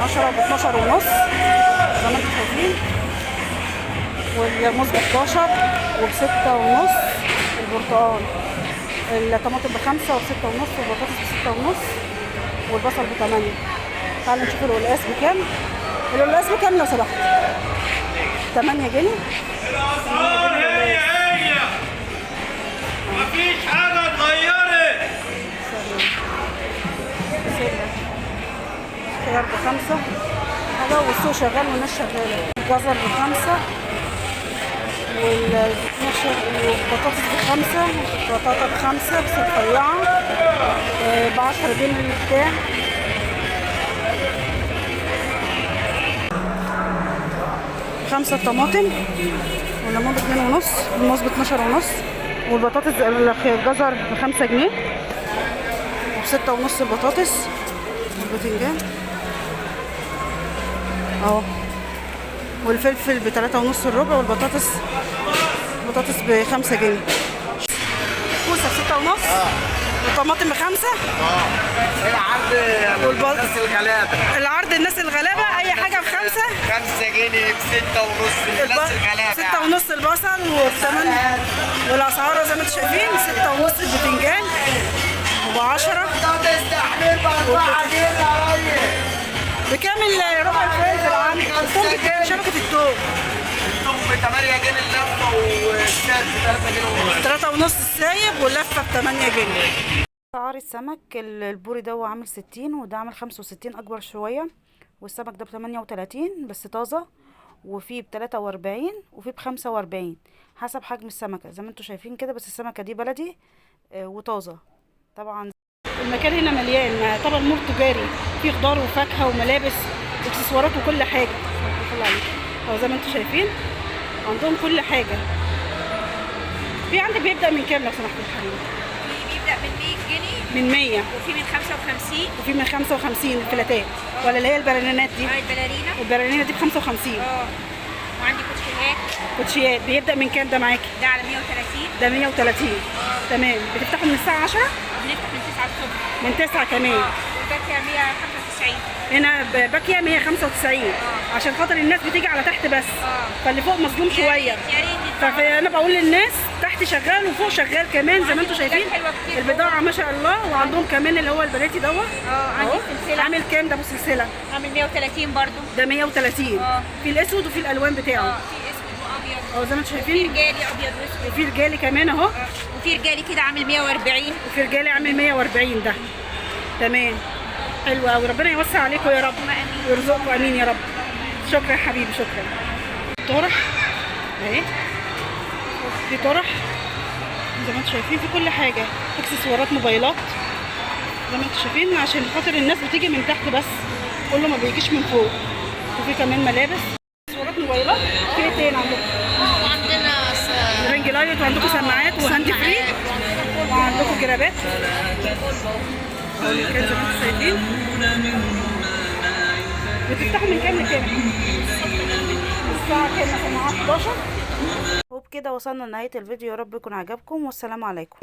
10 ب 12 ونص زي ما انتم شايفين، والموز ب 11 وب6 ونص، البرتقال الطماطم ب5 وب6 ونص، والبطاطس ب6 ونص، والبصل ب8. تعالوا نشوف القلقاس بكام. القلقاس بكام لو سمحت؟ 8 جنيه. الأسعار هي هي، مفيش حاجة اتغيرت. خيار ب5 حاجة، والسوق شغال والناس شغالة. الجزر ب5، والبطاطس ب5، البطاطا ب5 بس رفيعة، ب10 جنيه البتاع. 5 الطماطم، والليمون ب2 ونص، الموز ب12 ونص، والبطاطس الجزر ب5 جنيه، وب6 ونص البطاطس والبتنجان اهو، والفلفل ب3 ونص الربع، والبطاطس البطاطس ب5 جنيه. كوسة ب6 ونص، والطماطم ب5. العرض الناس الغلابة. العرض الناس الغلابة، أي حاجة ب5. 5 جنيه، ب6 ونص الناس الغلابة. 6 ونص البصل وبثمن، والأسعار زي ما انتم شايفين. 6 ونص البتنجان وب10. بطاطس تحمير ب4 جنيه يا ريس. بكام الربع الفلفل عندك؟ التوم بكام؟ شبكة التوم. الثوم ب 8 جنيه اللفة، والسعر ب 3 جنيه ونص. 3 ونص السايب، واللفة ب8 جنيه. أسعار السمك، البوري ده عامل 60، وده عامل 65 أكبر شوية، والسمك ده ب38 بس طازة، وفي ب43، وفي ب45 حسب حجم السمكة زي ما انتوا شايفين كده. بس السمكة دي بلدي وطازة طبعا. المكان هنا مليان طبعا، مول تجاري فيه خضار وفاكهة وملابس واكسسوارات وكل حاجة. الله عليك. اهو زي ما انتوا شايفين عندهم كل حاجة. في عندك بيبدأ من كام لو سمحت يا حبيبي؟ في بيبدأ من 100 جنيه. من 100. وفي من 55. وفي من 55 الفلاتات ولا اللي هي البرانينات دي؟ اه، الباليرينا. البرانينة دي ب 55. اه، وعندي كوتشيهات. كوتشيات بيبدأ من كام ده معاكي؟ ده على 130. ده 130، تمام. بتفتحوا من الساعة 10؟ بنفتح من 9 الصبح. من 9 كمان. اه، والباكية 195. هنا باكية 195 عشان خاطر الناس بتيجي على تحت بس، فاللي فوق مظلوم شوية. يا ريت. فانا بقول للناس تحت شغال وفوق شغال كمان زي ما انتم شايفين. حلوة كتير. البضاعة ما شاء الله، وعندهم كمان اللي هو البلاتي دوت. عندي أهو. سلسلة. عامل كام ده ابو سلسلة؟ عامل 130 برضو. ده 130. في الاسود وفي الالوان بتاعه. في اسود وابيض. اهو زي ما انتم في شايفين. رجالي ابيض واسود. وفي رجالي كمان اهو. وفي رجالي كده عامل 140. وفي رجالي عامل 140 ده. تمام، حلو قوي. ربنا يوسع عليكم يا رب ويرزقكم، امين يا رب. شكرا يا حبيبي، شكرا. طرح اهي، في طرح زي ما انتم شايفين، في كل حاجه، اكسسوارات، موبايلات زي ما انتم شايفين، عشان خاطر الناس بتيجي من تحت بس، كله ما بيجيش من فوق. وفي كمان ملابس، اكسسوارات، موبايلات. في ايه تاني عندكم؟ وعندنا ring light، وعندكم سماعات و hand free، وعندكم جرابات. اهو كده زي ما انتم شايفين. بتفتحوا من كام لكام؟ الساعة كام مثلا؟ 11. وبكده وصلنا لنهاية الفيديو، يا رب يكون عجبكم، والسلام عليكم.